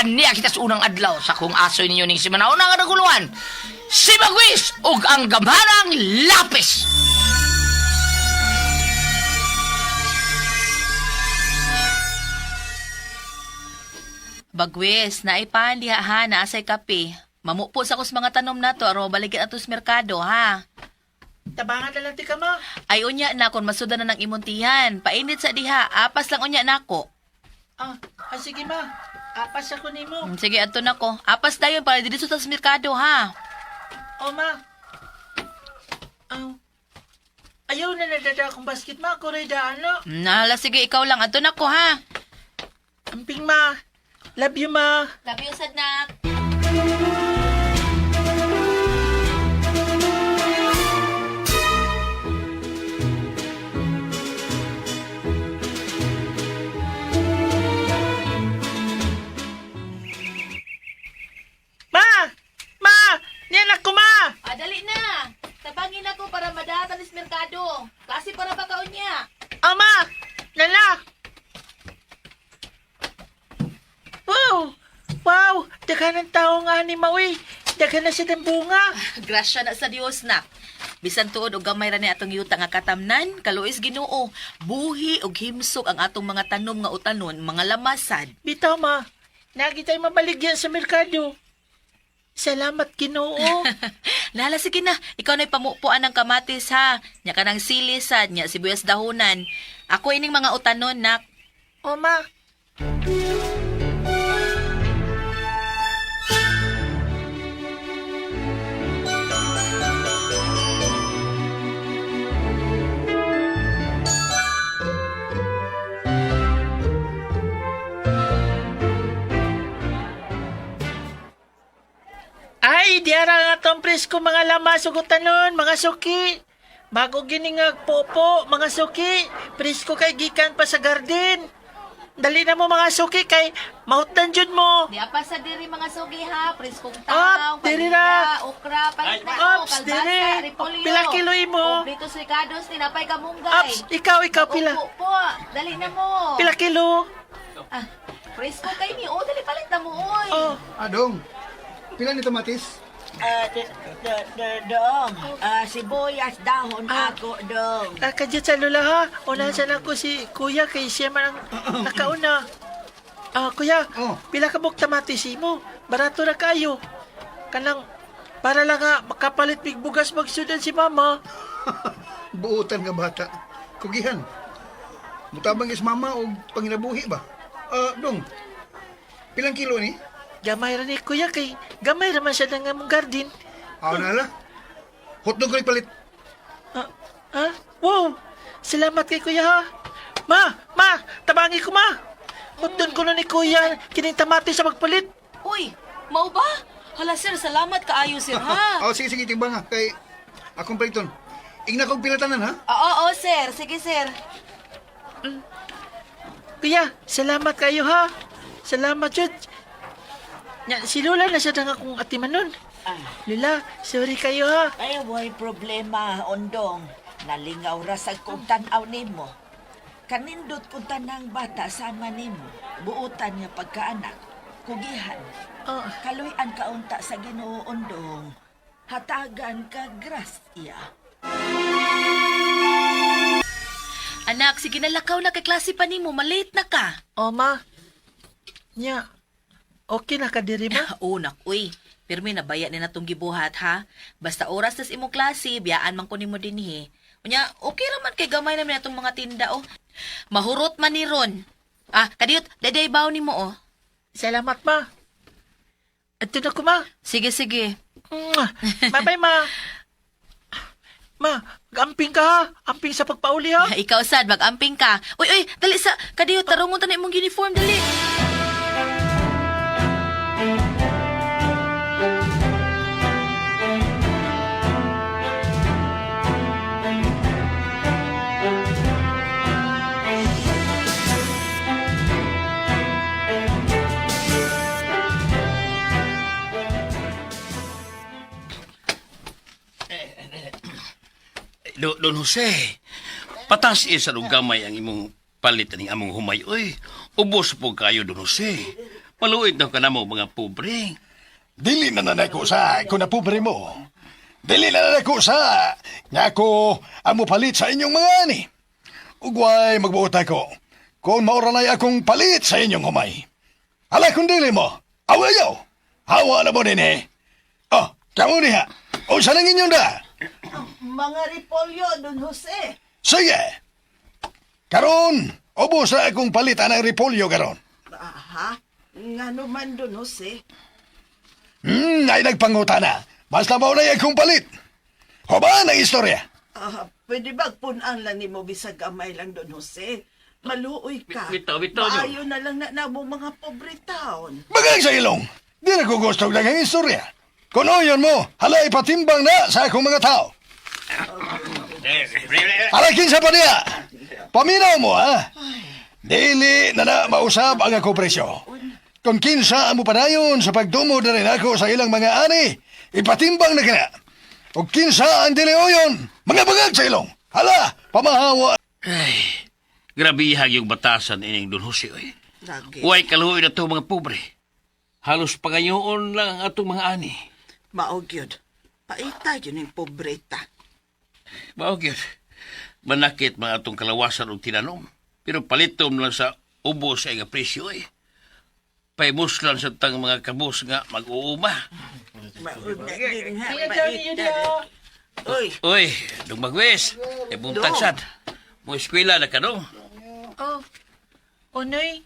Aniya kita sa unang adlaw sa kung asoy ninyo ning simana una nga naguluhan. Si Bagwis ug ang gamhanang lapis. Bagwis, naipan diha ha, naasay kape. Mamupo sa kus mga tanom nato aron mabaligyan ato sa merkado ha. Tabangan na lang ti ka, ma. Ay unya na kon masuda na ng imuntihan. Painit sa diha, apas lang unya nako. Ah, sige, ma. Apas ako nimo. Sige, adto nako. Apas dayon para diri sa merkado ha. O, ma. Aw. Ayaw na nadada akong basket, ma. Kuray daan, no? Nahala sige ikaw lang adto nako ha. Amping, ma. Love you, ma. Love you sad nak. Ma! Ma! Niyan ako, ma! Ah, dali na. Tabangin ako para madahatan sa merkado. Klase para ba kaunya? O, ma! Nala! Wow! Wow! Daghan ng tao nga ni Maui. Daghan na siya ng bunga. Grasya na sa Dios nak. Bisan tuod og gamay ra ni atong yuta nga katamnan, kaluis Ginoo, buhi og himsog ang atong mga tanom nga utanon, mga lamasad. Bitaw, ma. Nagi tayo mabaligyan sa merkado. Salamat, Ginoo. Lala, sige na. Ikaw na'y pamupuan ng kamatis, ha? Nya ka ng sili, sad. Nya sibuyas dahunan. Ako ining mga utanon, nak. O, ma. Ay, diara nga tong presko mga lamas ug utanon, mga suki. Bago giningag popo, mga suki. Presko kay gikan pa sa garden. Dali na mo mga suki kay mahutdan jud mo. Di apa sa diri mga sugi, ha? Preskong Up, diri na. okra, palit na Ops, diri. Pila kilo imo? Kompleto ricados, tinapay kamunggay. Ups, ikaw pila. Upo po. Dali na mo. Pila kilo. Ah, presko kay ni. Oh, dali palit na mo, oy. Oh, Adong, pila ni tomatis? Ah, dong. Ah, sibuyas dahon ako, dong. Kadyot sa lula ha. Unahan sana ko si kuya kay siya man ang nakauna. Ah, kuya, Oh. pila ka buk kamatis imo? Barato ra kayo. Kanang para lang nga makapalit mig bugas magsudan si mama. Buutan nga bata. Kugihan. Mutabang is mama og panginabuhi ba? Ah, dong. Pilang kilo ni? Gamay ra ni kuya kay gamay ra man siya ng among garden. Ah, nala. Hotdog ko palit. Ah, ah? Wow! Salamat kay kuya ha. Ma, ma, tabangi ko ma. Hotdog ko na ni kuya kining tamati sa magpalit. Uy, mau ba? Hala, sir, salamat kaayo, sir, ha? Oh, sige sige timbang ha kay akong paliton. Igna kog pilatanan ha. Oo, oo, sir. Sige, sir. Kuya, salamat kayo ha. Salamat jud. Nya, si Lola na siya nang akong atimanon. Ah, Lola, sorry kayo ha. ay, way problema, ondong. Nalingaw ra sa kong tan-aw nimo. Kanindot kong tanang bata sama nimo. Buutan nga pagkaanak. Kugihan. Ah, Kaluy-an kaunta sa Ginoo, ondong. Hatagan ka grasya. Anak, sige na lakaw na kay klase pa nimo, malate na ka. oh ma. Nya, okay na ka diri ma? Oo, nak, uy. Pirmi nabaya ni natong gibuhat ha. Basta oras tas imong klase, biyaan man ko nimo dinhi. Unya, okay ra man kay gamay namin atong mga tinda oh. Mahurot man ni ron. Ah, kadiyot, daday baw nimo oh. Salamat ma. Ato na ko ma. Sige, sige. Mwah. Bye-bye ma. Ma, amping ka ha. Amping sa pagpauli ha. Ikaw sad, mag-amping ka. Uy, uy, dali sa kadiyot, tarungon ta na imong uniform dali. Don Jose, patas isa og gamay ang imong palit ning among humay oy. Ubos po kayo Don Jose. Maluit na ka na mo mga pobre. Dili na nanay ko sa kung napobre mo. Dili na nanay ko sa nga ako ang mopalit sa inyong mga ani. Ugway magbuot ako. Kung maoranay akong palit sa inyong humay. Ala kung dili mo, awayaw. Hawa na mo din eh. Oh, kamo niya. O sa nang inyong da? Mga repolyo, Don Jose. Sige. Karon, ubos na akong palit anang repolyo karon. Aha, ngano man, Don Jose? Ay nagpanguta na. Basta maunay akong palit. Huban ang istorya. Ah, pwede ba punan lang nimo bisag gamay lang, Don Jose? Maluoy ka. Bitaw, bitaw, Don. Maayo na lang na namo mga pobre taon. Bagang sa ilong, di na ko gusto ng istorya. Kung yun mo, halay patimbang na sa akong mga tao. Halay kinsa pa niya. Paminaw mo, ha? Dili na na mausab ang ako presyo. Kung kinsa ang mupadayon sa pagdumo na rin ako sa ilang mga ani, ipatimbang na kina. O kinsa ang dili oyon, mga bagag sa ilong. Hala, pamahawa. Ay, grabihag yung batasan ining Don Jose, oy. Lagi. Huwag kaluoy na to mga pobre. Halos pangayoon lang ang atong mga ani. Mao gyud. Paita yun yung pobreta. Mao gyud. Manakit mga atong kalawasan og tinanom. Pero palitom lang sa ubos sa nga presyo eh. Paimuslan sa tang mga kabus nga mag-uuma. Mao na gyud nga, Sige, Johnny, yun paita. Uy, Uy, dong magwes. E buntag Dong. sad. Mo eskwela na ka dong. Oh, Unoy.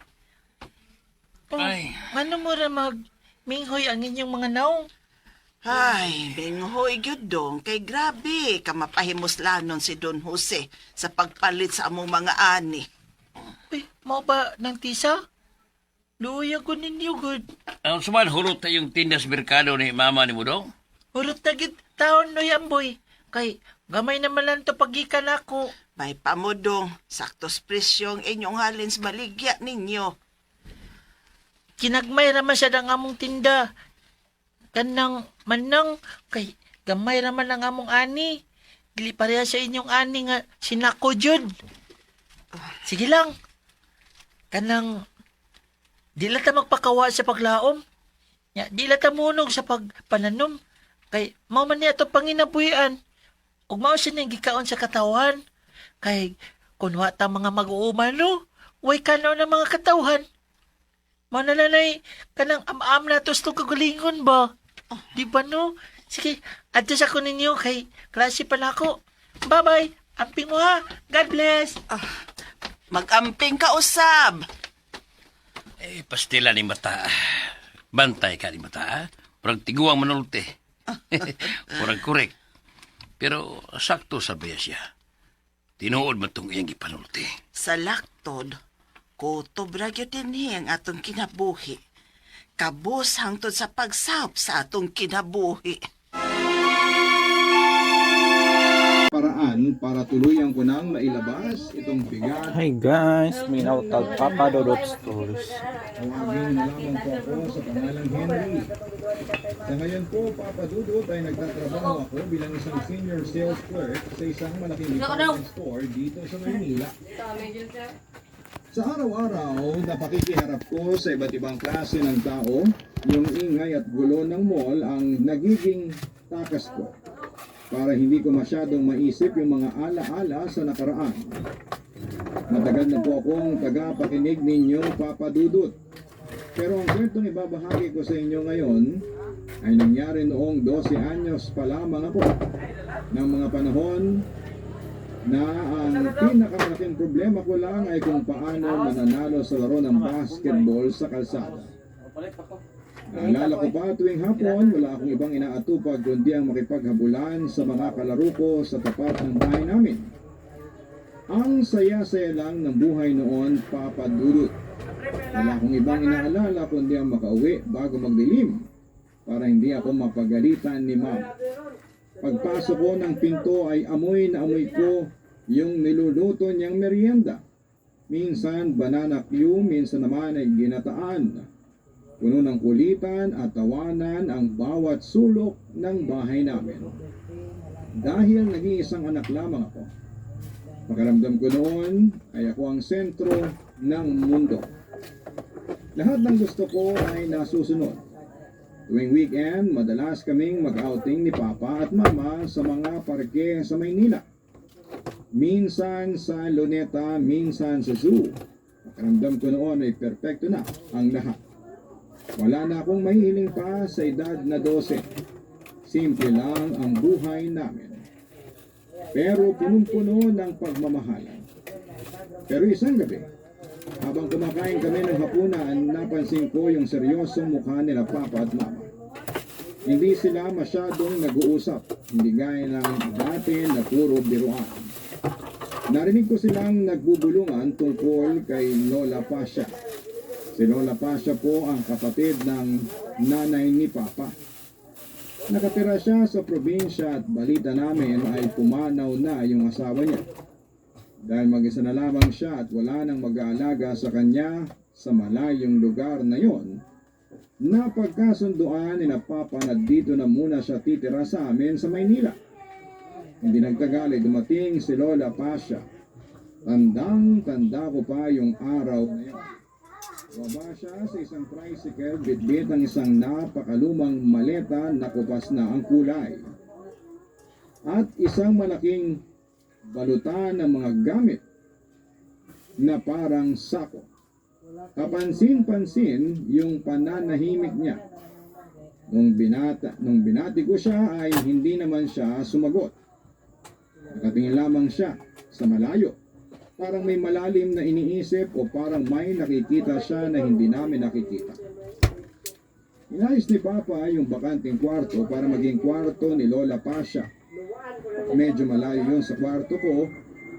Oh, Ay. Ano mo ra mag minghoy ang inyong mga naong? Ay, binghoy gyud dong kay grabe ka mapahimuslanon si Don Jose sa pagpalit sa among mga ani. Uy, mao ba ng tisa? Luoy ako ninyo gud. Ang suman hurot na yung tindas merkado ni mama ni mo dong. Hurot na gid taon noy amboy. Kay gamay naman lang to pagikan ako. May pamudong, saktos presyo ang inyong halin sa baligya ninyo. Kinagmay raman siya ang among tinda. Kanang manang kay gamay raman ang among ani. Dili pareha sa inyong ani nga sinako jud. Sige lang. Kanang di lang ta magpakawa sa paglaom. Ya, di lang ta munog sa pagpananom. Kay mao man niya ato panginabuhian. Ug mao siya niyang gikaon sa katawan. Kay kun wa ta mga mag-uuma no, way kanaw ng mga katawhan. Mao na lanay kanang am-am na to sa kagalingon ba? Di ba no? Sige, adto sa ko ninyo kay klase pa na ako. Bye-bye. Amping mo ha. God bless. Magamping ka usab. Eh, pastila ni mata. Bantay ka ni mata, ha? Murag tiguang manulti. Murag korek. Pero sakto sa baya siya. Tinuod man tong iyang gipanulti. Sa laktod, kutob ra gyud dinhi ang atong kinabuhi. Kabus hangtod sa pagsap sa atong kinabuhi. Paraan para tuluyan ko nang mailabas itong bigat. Hi guys, Minaw tag Papa Dodot Stories. Tawagin na lamang po ako sa pangalang Henry. Sa ngayon po, Papa Dudut, ay nagtatrabaho ako bilang isang senior sales clerk sa isang malaking department store dito sa Maynila. Sa araw-araw, napakikiharap ko sa iba't ibang klase ng tao, yung ingay at gulo ng mall ang nagiging takas ko para hindi ko masyadong maisip yung mga ala-ala sa nakaraan. Matagal na po akong tagapakinig ninyo, Papa Dudut. Pero ang kwentong ibabahagi ko sa inyo ngayon ay nangyari noong 12 anyos pa lamang ako ng mga panahon na ang pinakamalaking problema ko lang ay kung paano mananalo sa laro ng basketball sa kalsada. Naalala ko pa tuwing hapon, wala akong ibang inaatupag kundi ang makipaghabulan sa mga kalaro ko sa tapat ng bahay namin. Ang saya-saya lang ng buhay noon, Papa Dudut. Wala akong ibang inaalala kundi ang makauwi bago magdilim para hindi ako mapagalitan ni Ma'am. Pagpasok ko ng pinto ay amoy na amoy ko yung niluluto niyang merienda. Minsan banana cue, minsan naman ay ginataan. Puno ng kulitan at tawanan ang bawat sulok ng bahay namin. Dahil nag-iisang anak lamang ako, pakiramdam ko noon ay ako ang sentro ng mundo. Lahat ng gusto ko ay nasusunod. Tuwing weekend, madalas kaming mag-outing ni Papa at Mama sa mga parke sa Maynila. Minsan sa Luneta, minsan sa zoo. Pakiramdam ko noon ay perpekto na ang lahat. Wala na akong mahihiling pa sa edad na 12. Simple lang ang buhay namin. Pero punong-puno ng pagmamahalan. Pero isang gabi, habang kumakain kami ng hapunan, napansin ko yung seryosong mukha nila Papa at Mama. Hindi sila masyadong nag-uusap, hindi gaya ng dati na puro biruan. Narinig ko silang nagbubulungan tungkol kay Lola Pasha. Si Lola Pasha po ang kapatid ng nanay ni Papa. Nakatira siya sa probinsya at balita namin ay pumanaw na yung asawa niya. Dahil mag-isa na lamang siya at wala nang mag-aalaga sa kanya sa malayong lugar na yon, napagkasunduan ni na Papa na dito na muna siya titira sa amin sa Maynila. Hindi nagtagal ay dumating si Lola Pasha. Tandang-tanda ko pa yung araw na yon. Baba siya sa isang tricycle, bitbit ang isang napakalumang maleta na kupas na ang kulay. At isang malaking balutan ng mga gamit na parang sako. Kapansin-pansin yung pananahimik niya. Nung binati ko siya ay hindi naman siya sumagot. Nakatingin lamang siya sa malayo. Parang may malalim na iniisip o parang may nakikita siya na hindi namin nakikita. Inayos ni Papa yung bakanting kwarto para maging kwarto ni Lola Pasha. Medyo malayo yun sa kwarto ko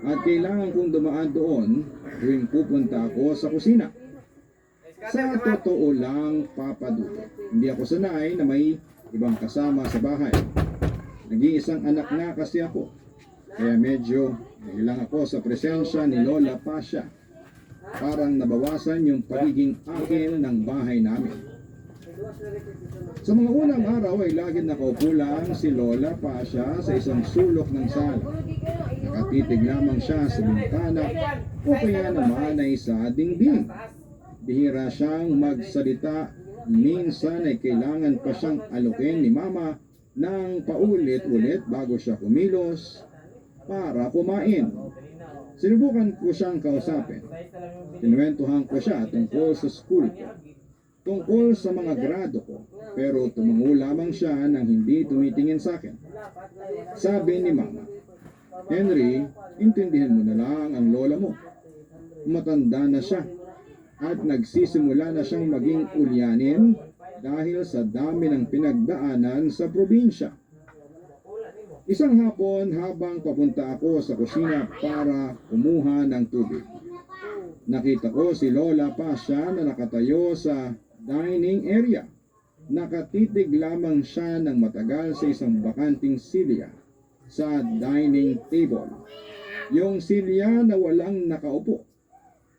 at kailangan kong dumaan doon tuwing pupunta ako sa kusina. Sa totoo lang, Papa Dudut, hindi ako sanay na may ibang kasama sa bahay. Nag-iisang anak nga kasi ako. Kaya medyo nahilang ako sa presensya ni Lola Pasha. Parang nabawasan yung pagiging akin ng bahay namin. Sa mga unang araw ay laging nakaupo lang si Lola Pasha sa isang sulok ng sala. Nakatitig lamang siya sa bintana o kaya naman ay sa dingding. Bihira siyang magsalita. Minsan ay kailangan pa siyang alukin ni Mama ng paulit-ulit bago siya kumilos para kumain. Sinubukan ko siyang kausapin. Kinuwentuhan ko siya tungkol sa school ko, tungkol sa mga grado ko, pero tumango lamang siya nang hindi tumitingin sa akin. Sabi ni Mama, "Henry, intindihan mo na lang ang lola mo. Matanda na siya at nagsisimula na siyang maging ulyanin dahil sa dami ng pinagdaanan sa probinsya." Isang hapon, habang papunta ako sa kusina para kumuha ng tubig, nakita ko si Lola Pasha na nakatayo sa dining area. Nakatitig lamang siya ng matagal sa isang bakanting silya sa dining table. Yung silya na walang nakaupo.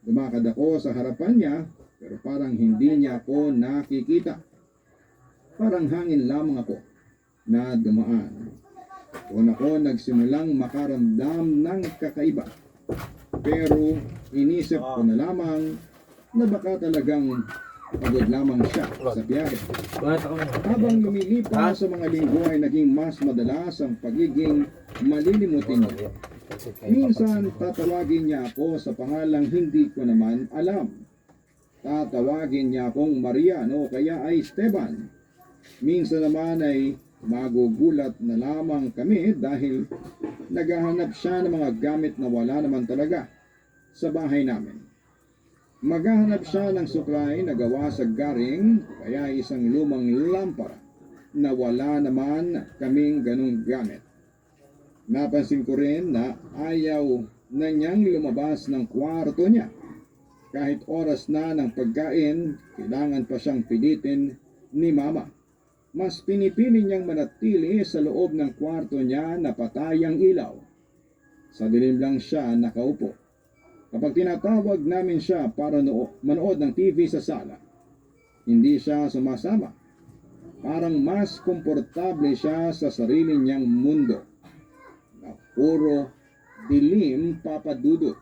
Lumakad ako sa harapan niya pero parang hindi niya ako nakikita. Parang hangin lamang ako na dumaan. Doon ako nagsimulang makaramdam ng kakaiba. Pero inisip ko na lamang na baka talagang pagod lamang siya sa biyahe. Habang lumilipas sa mga linggo ay naging mas madalas ang pagiging malilimutin niya. Minsan tatawagin niya ako sa pangalang hindi ko naman alam. Tatawagin niya akong Mariano kaya ay Esteban. Minsan naman ay magugulat na lamang kami dahil naghahanap siya ng mga gamit na wala naman talaga sa bahay namin. Maghahanap siya ng suklay na gawa sa garing kaya isang lumang lampara na wala naman kaming ganong gamit. Napansin ko rin na ayaw na niyang lumabas ng kwarto niya. Kahit oras na ng pagkain, kailangan pa siyang pilitin ni Mama. Mas pinipili niyang manatili sa loob ng kwarto niya na patay ang ilaw. Sa dilim lang siya nakaupo. Kapag tinatawag namin siya para manood ng TV sa sala, hindi siya sumasama. Parang mas komportable siya sa sarili niyang mundo na puro dilim, Papa Dudut.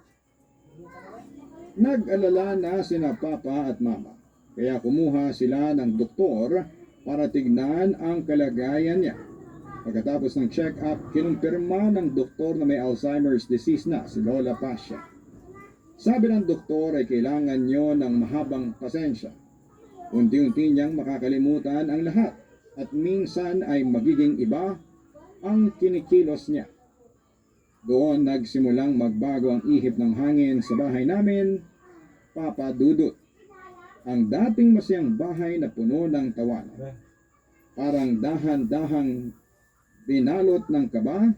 Nag-alala na sina Papa at Mama. Kaya kumuha sila ng doktor para tignan ang kalagayan niya. Pagkatapos ng check-up, kinumpirma ng doktor na may Alzheimer's disease na si Lola Pasha. Sabi ng doktor ay kailangan niyo ng mahabang pasensya. Unti-unti niyang makakalimutan ang lahat at minsan ay magiging iba ang kinikilos niya. Doon nagsimulang magbago ang ihip ng hangin sa bahay namin, Papa Dudut. Ang dating masayang bahay na puno ng tawanan. Parang dahan-dahang binalot ng kaba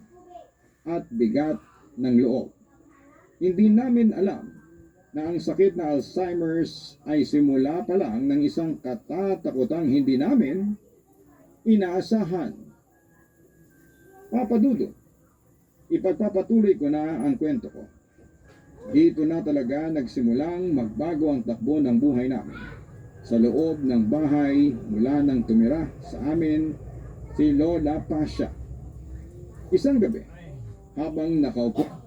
at bigat ng loob. Hindi namin alam na ang sakit na Alzheimer's ay simula pa lang ng isang katatakutang hindi namin inaasahan. Papa Dudut, ipagpapatuloy ko na ang kwento ko. Dito na talaga nagsimulang magbago ang takbo ng buhay namin. Sa loob ng bahay mula nang tumira sa amin si Lola Pasha. Isang gabi, habang nakaupo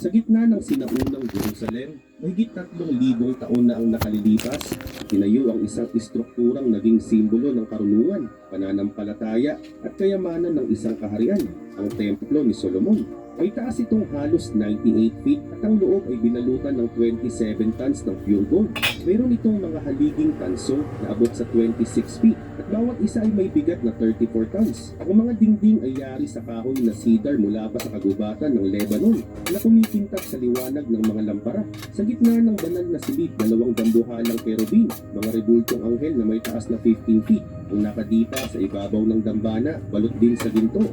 Sa gitna ng sinaunang Jerusalem, mahigit 3,000 taon na ang nakalilipas, tinayo ang isang istrukturang naging simbolo ng karunungan, pananampalataya at kayamanan ng isang kaharian, ang Templo ni Solomon. May taas itong halos 98 feet at ang loob ay binalutan ng 27 tons ng pure gold. Mayroon itong mga haliging tanso na abot sa 26 feet at bawat isa ay may bigat na 34 tons. Ang mga dingding ay yari sa kahoy na cedar mula pa sa kagubatan ng Lebanon na kumikintab sa liwanag ng mga lampara. Sa gitna ng banal na silid, dalawang dambuhalang kerubin, mga rebultong anghel na may taas na 15 feet, ang nakadipa sa ibabaw ng dambana, balot din sa ginto.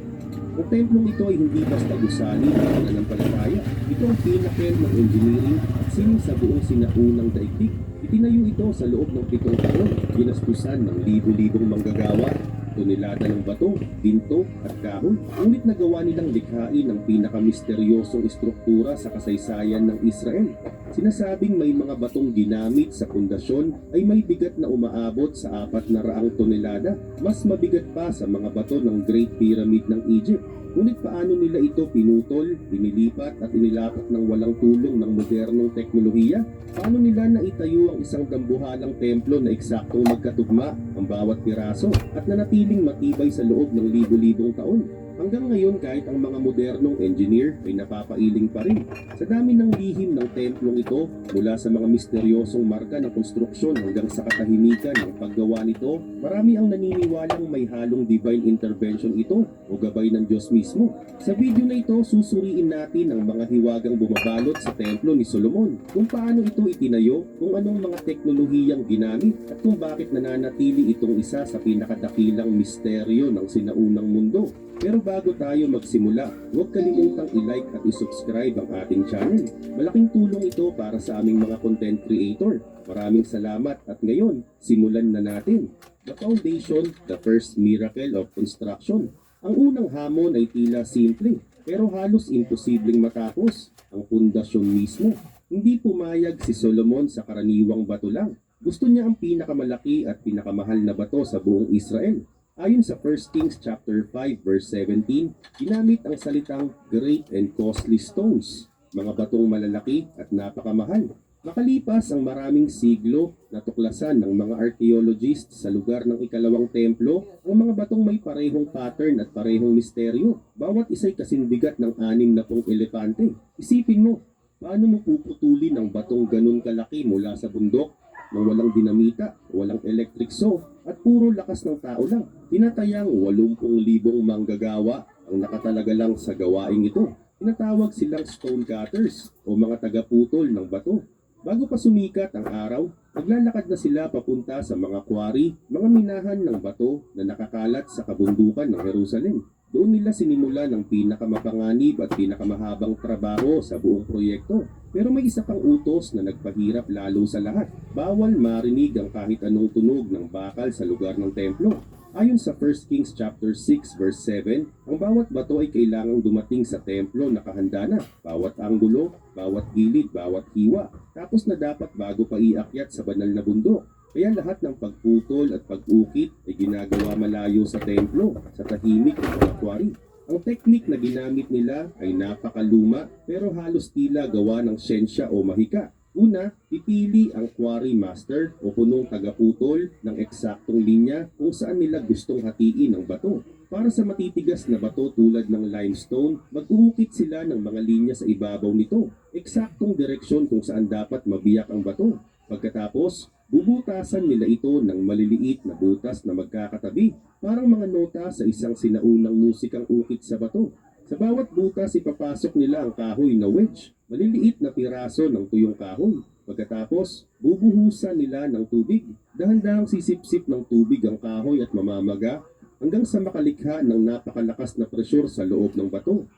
Ang templong ito ay hindi basta gusali ng pananampalataya. Ito ang pinnacle ng engineering at sining sa buong sinaunang daigdig. Itinayo ito sa loob ng 7 taon, ginastusan ng libo-libong manggagawa, tonelada ng bato, ginto at kahoy. Ngunit nagawa nilang likhain ang pinakamisteryosong istruktura sa kasaysayan ng Israel. Sinasabing may mga batong ginamit sa pundasyon ay may bigat na umaabot sa 400 tonelada. Mas mabigat pa sa mga bato ng Great Pyramid ng Egypt. Ngunit paano nila ito pinutol, inilipat at inilapat ng walang tulong ng modernong teknolohiya? Paano nila naitayo ang isang dambuhalang templo na eksaktong magkatugma ang bawat piraso at nanatiling matibay sa loob ng libo-libong taon? Hanggang ngayon, kahit ang mga modernong engineer ay napapailing pa rin. Sa dami ng lihim ng templong ito, mula sa mga misteryosong marka ng konstruksyon hanggang sa katahimikan ng paggawa nito, marami ang naniniwalang may halong divine intervention ito o gabay ng Diyos mismo. Sa video na ito, susuriin natin ang mga hiwagang bumabalot sa templo ni Solomon, kung paano ito itinayo, kung anong mga teknolohiyang ginamit, at kung bakit nananatili itong isa sa pinakadakilang misteryo ng sinaunang mundo. Pero bago tayo magsimula, huwag kalimutang i-like at i-subscribe ang ating channel. Malaking tulong ito para sa aming mga content creator. Maraming salamat at ngayon, simulan na natin. The Foundation, the first miracle of construction. Ang unang hamon ay tila simple, pero halos imposibleng matapos, ang pundasyon mismo. Hindi pumayag si Solomon sa karaniwang bato lang. Gusto niya ang pinakamalaki at pinakamahal na bato sa buong Israel. Ayon sa 1 Kings chapter 5 verse 17, ginamit ang salitang "great and costly stones", mga batong malalaki at napakamahal. Makalipas ang maraming siglo, natuklasan ng mga archaeologists sa lugar ng ikalawang templo ang mga batong may parehong pattern at parehong misteryo. Bawat isa'y kasingbigat ng 60 elepante. Isipin mo, paano mo puputulin ang batong ganun kalaki mula sa bundok nang walang dinamita, walang electric saw, at puro lakas ng tao lang? Tinatayang 80,000 manggagawa ang nakatalaga lang sa gawaing ito. Tinatawag silang stone cutters o mga tagaputol ng bato. Bago pa sumikat ang araw, naglalakad na sila papunta sa mga quarry, mga minahan ng bato na nakakalat sa kabundukan ng Jerusalem. Doon nila sinimula ng pinakamapanganib at pinakamahabang trabaho sa buong proyekto. Pero may isa pang utos na nagpahirap lalo sa lahat. Bawal marinig ang kahit anong tunog ng bakal sa lugar ng templo. Ayon sa 1 Kings chapter 6 verse 7, ang bawat bato ay kailangang dumating sa templo nakahanda na. Bawat anggulo, bawat gilid, bawat hiwa. Tapos na dapat bago pa iakyat sa banal na bundok. Kaya lahat ng pagputol at pag-ukit ay ginagawa malayo sa templo, sa tahimik na mga quarry. Ang teknik na ginamit nila ay napakaluma pero halos tila gawa ng siyensya o mahika. Una, pipili ang quarry master o punong tagaputol ng eksaktong linya kung saan nila gustong hatiin ang bato. Para sa matitigas na bato tulad ng limestone, mag-uukit sila ng mga linya sa ibabaw nito. Eksaktong direksyon kung saan dapat mabiyak ang bato. Pagkatapos, bubutasan nila ito ng maliliit na butas na magkakatabi, parang mga nota sa isang sinaunang musikang ukit sa bato. Sa bawat butas, ipapasok nila ang kahoy na wedge, maliliit na piraso ng tuyong kahoy. Pagkatapos, bubuhusan nila ng tubig. Dahan-dahang sisipsip ng tubig ang kahoy at mamamaga hanggang sa makalikha ng napakalakas na presyor sa loob ng bato.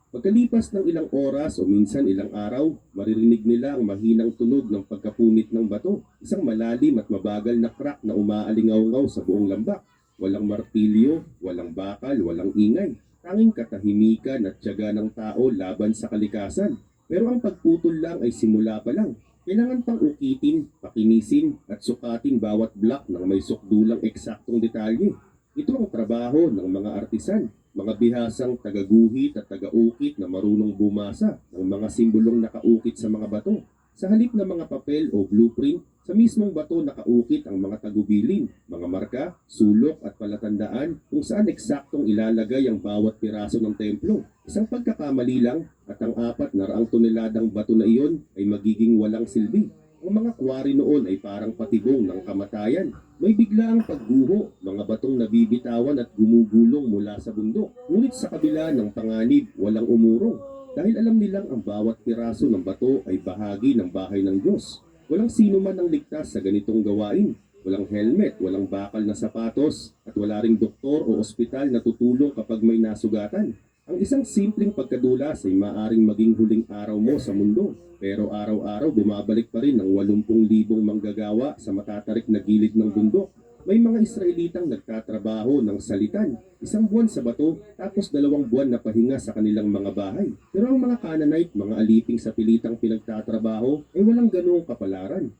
Pagkalipas ng ilang oras o minsan ilang araw, maririnig nila ang mahinang tunog ng pagkapunit ng bato. Isang malalim at mabagal na crack na umaalingawngaw sa buong lambak. Walang martilyo, walang bakal, walang ingay. Tanging katahimikan at tiyaga ng tao laban sa kalikasan. Pero ang pagputol lang ay simula pa lang. Kailangan pang ukitin, pakinisin at sukatin bawat block ng may sukdulang eksaktong detalye. Ito ang trabaho ng mga artisan, mga bihasang tagaguhit at tagaukit na marunong bumasa ng mga simbolong nakaukit sa mga bato. Sa halip na mga papel o blueprint, sa mismong bato nakaukit ang mga tagubilin, mga marka, sulok at palatandaan kung saan eksaktong ilalagay ang bawat piraso ng templo. Isang pagkakamali lang at ang 400 toneladang bato na iyon ay magiging walang silbi. Ang mga quarry noon ay parang patibong ng kamatayan. May biglaang pagguho, mga batong nabibitawan at gumugulong mula sa bundok. Ngunit sa kabila ng panganib, walang umurong. Dahil alam nilang ang bawat piraso ng bato ay bahagi ng bahay ng Diyos. Walang sino man ang ligtas sa ganitong gawain. Walang helmet, walang bakal na sapatos, at wala ring doktor o ospital na tutulong kapag may nasugatan. Ang isang simpleng pagkadulas ay maaring maging huling araw mo sa mundo. Pero araw-araw bumabalik pa rin ang 80,000 manggagawa sa matatarik na gilid ng bundok. May mga Israelitang nagtatrabaho ng salitan, isang buwan sa bato, tapos 2 buwan na pahinga sa kanilang mga bahay. Pero ang mga Canaanite, mga aliping sapilitang pinagtatrabaho, ay walang ganoong kapalaran.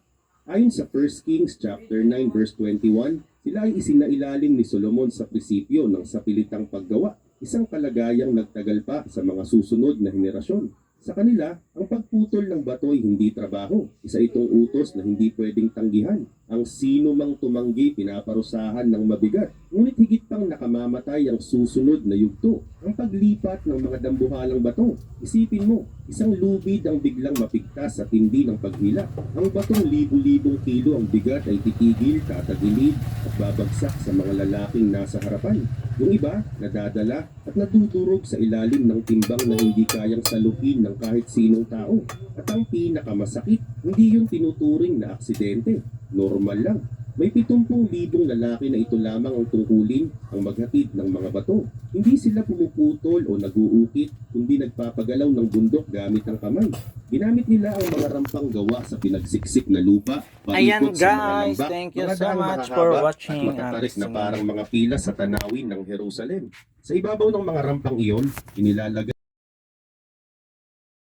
Ayon sa 1 Kings chapter 9 verse 21, sila ay isinailalim ni Solomon sa prinsipyo ng sapilitang paggawa, isang kalagayang nagtagal pa sa mga susunod na henerasyon. Sa kanila, ang pagputol ng bato ay hindi trabaho. Isa itong utos na hindi pwedeng tanggihan. Ang sino mang tumanggi, pinaparusahan ng mabigat. Ngunit higit pang nakamamatay ang susunod na yugto, ang paglipat ng mga dambuhalang bato. Isipin mo, isang lubid ang biglang mapigtas sa tindi ng paghila. Ang batong libu-libong kilo ang bigat ay titigil, tatagilid at babagsak sa mga lalaking nasa harapan. Yung iba, nadadala at nadudurog sa ilalim ng timbang na hindi kayang saluhin ng kahit sinong tao. At ang pinakamasakit, hindi yun tinuturing na aksidente. Normal lang. May 70,000 lalaki na ito lamang ang tungkulin, ang maghatid ng mga bato. Hindi sila pumuputol o nag-uukit, kundi nagpapagalaw ng bundok gamit ang kamay. Ginamit nila ang mga rampang gawa sa pinagsiksik na lupa, Ayan paikot sa mga guys, lambak, thank you mga so daang much for mahahaba at watching and matatarik na listening. parang mga pila sa tanawin ng Jerusalem. Sa ibabaw ng mga rampang iyon, inilalagay